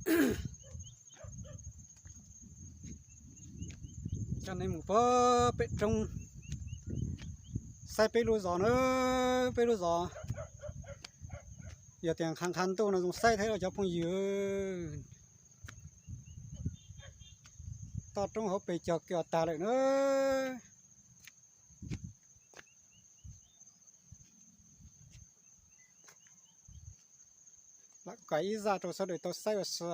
Coj nej mus pem roob saib peb lub zos na, peb lub zos. Yog tias nqha nqha ntuj no zoo saib thiab cov phooj ywg. Toj roob hauv pes cog kiag tag lawm na. Lam kais ib zaj rau sawv daws tau saib ua si os.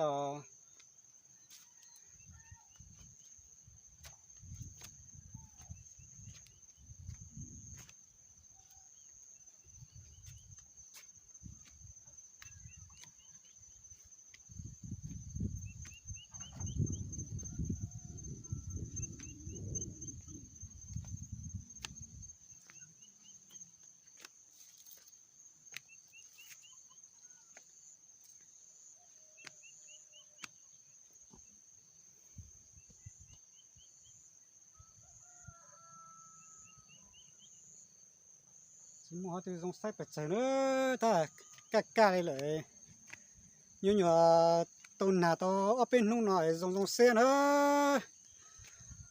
Tsis muaj qhov twg zoo saib pes tsawg na, tab kaj kaj li lawm. Nyuam nyuam tau nag tau ob peb hnub no es zoo zoo siab na,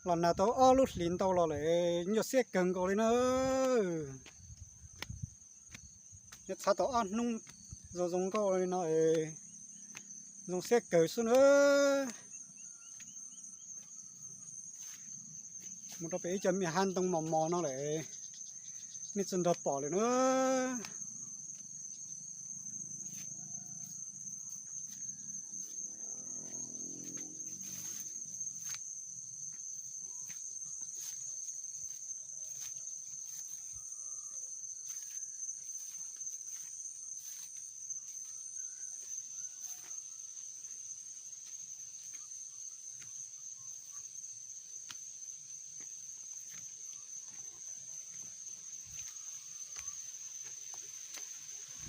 los nag tau ob lub hlis ntau los lawm, nyuaj siab kawg nkaus li na. Nyob txhav tau ob hnub zoo zoo nkauj li no, zoo siab kawg xwb na. Mus rau pem ib co me hav ntoo mos mos no lawm, nej tsis nrog pom lawm na.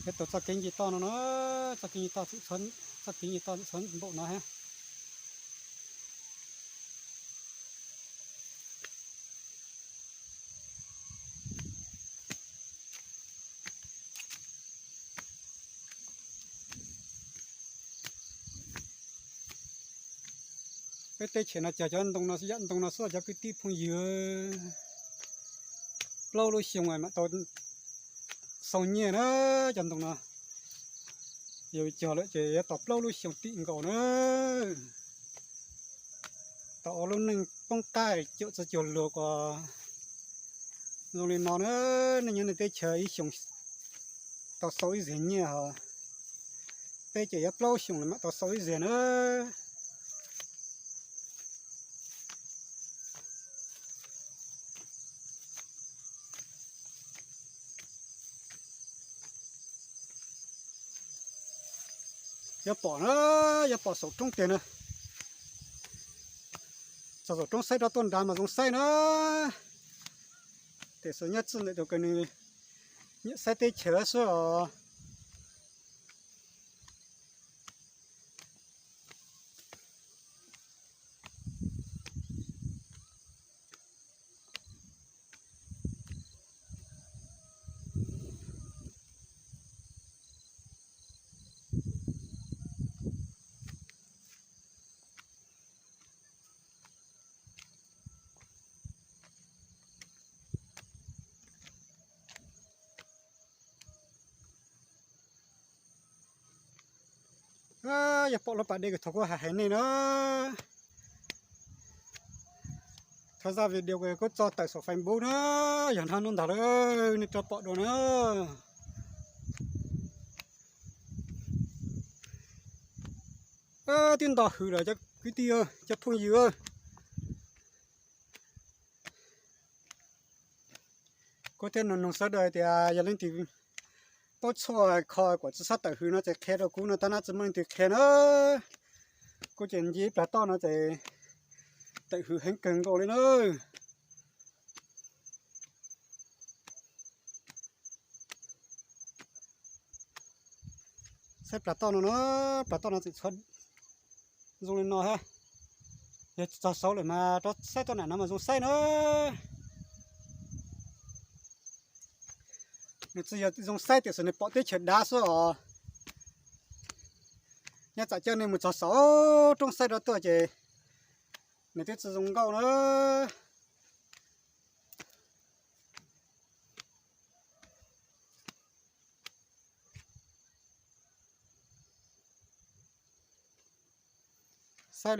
Peb tau txoj kev nce toj no na, txoj kev nce toj txhua, txoj kev nce toj txhua npaum no thiab. Peb teb chaws no cog cov ntoo no, yam ntoo no xwb cov kwv tij phooj ywg. Plaub lub xyoo mam tau xau nyiaj na, cov ntoo no. Yog cog lawm ces yuav tau plaub lub xyoo tim nkaus na. Tau ua lub neej poob qab caum txoj cuag luag ko zoo li no na. Nej nyob nej teb chaws ib xyoo tau xau ib zaug nyiaj ho, peb ces yuav plaub xyoo lawm mam tau xau ib zaug na. Yuav pom na, yuav pom saum roob tiag na. Txog saum roob saib rov tuaj nrad mas zoo saib na. Tiam sis nyob txij ntawm tus kws nws nyiam saib teb chaws xwb os. Yog pom lub pas dej kws thaum kuv hais hais nej na, thaum zaj video kuv tso tawm saum Facebook na, yog hnub ntawd lawm nej rov pom dua na. Twb nto hws lawm cov kwv tij, cov phooj ywg. Kuv thiaj nug nug sawv daws tias yog leej twg paub tshuaj kho kom tsis txhob tawm hws no ces qhia rau kuv no, tab sis tsis muaj leej twg qhia na. Kuv ces nce plag toj no ces tawm hws heev kawg nkaus li na. Saib plag toj no na, plag toj no tseem tshuav zoo li no thiab. Yog txog saud lawm mas rov saib toj nam no mas zoo saib na. Nws tsis yog zoo saib tiam sis nws pom teb chaws dav xwb os. Nyob tsam caij nej mus txog saum roob xaib rov tuaj ces nws twb tsis zoo nkauj na. Xaib